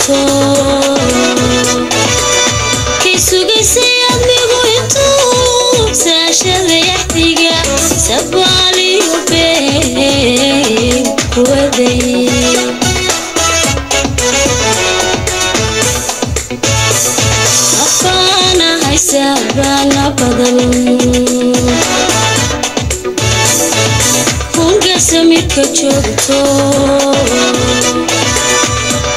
joogto kay sugaysay admigu intuu saashada yaxdiga sabaaliyo been kuwaday afaanahay sabaana badan hungasamidka joogto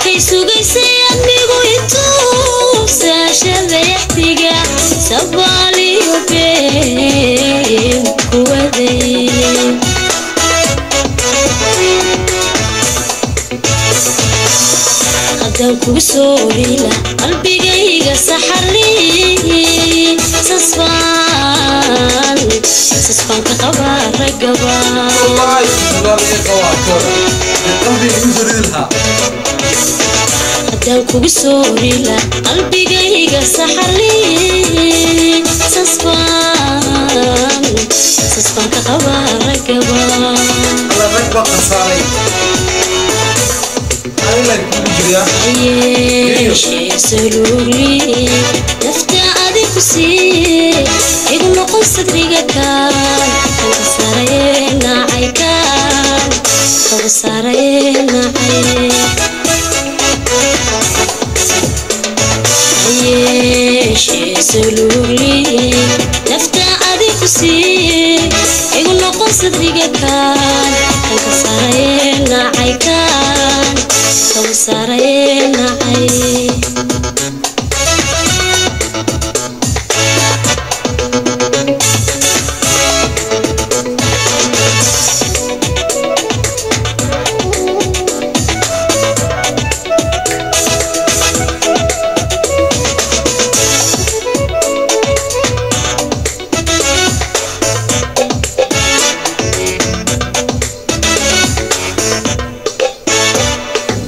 kay sugaysay admigu intuu saashada yaxdiga sabaaliyo been kuwaday haddaan kugu soorila qalbigayga saxarli sasbaan sasbaan ka qabaa ragaba والله والله قواكر قلبي يزريلها haddaan kugu soorila qalbigayga saxarli sasbaan sasbaan ka qabaa ragaba الله ركبة قصاري أنا لا يكون جريا yeeshee saluugli nafta adiku sii igu noqon sadriga kaan kanka saaraye nacay kaan kaga saaraye nacay yeeshee saluugli nafta adiku sii igu noqon sadriga kaan kanka saaraye nacay kaan kaga saaraye nacay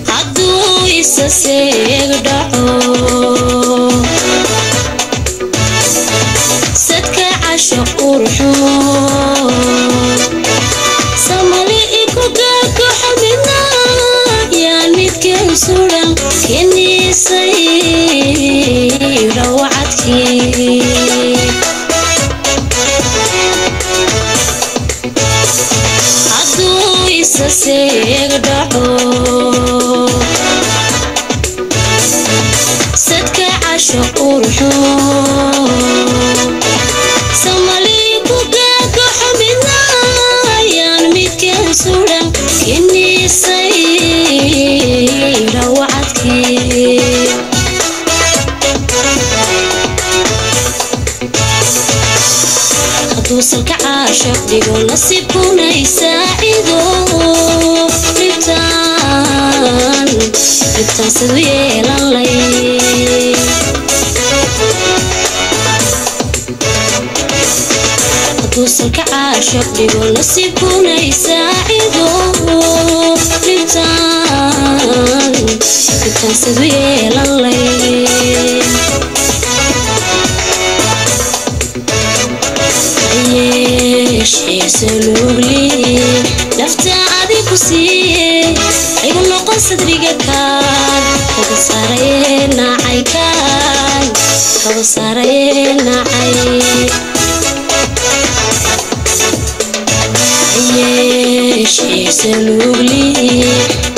hadduu isa seeg dhaco sadka casho qurxumo samali iku gagaxo midna yaan midkeen suran keniisay rawcadkii hadduu isa seeg dhaco sadka casho qurxumo samali ku gagaxo midna yaan midkeen suran keniisay rawcadkii hadduu salka caashaq dhigo nasiibkuna isaacido dhibtaan dhibtaan sidu yeelan lay hadduu salka caashaq dhigo nasiibkuna isaacido dhibtaan dhibtaan sidu yeelan lay yeeshee saluugli nafta adiku siiye igu noqon sadriga kaan kaga saaraye nacay kaan kaga saaraye nacay yeeshee saluugli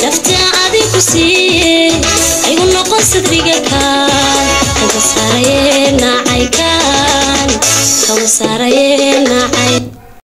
nafta adiku siiye igu noqon sadriga kaan kaga saaraye nacay kaan kaga saaraye nacay.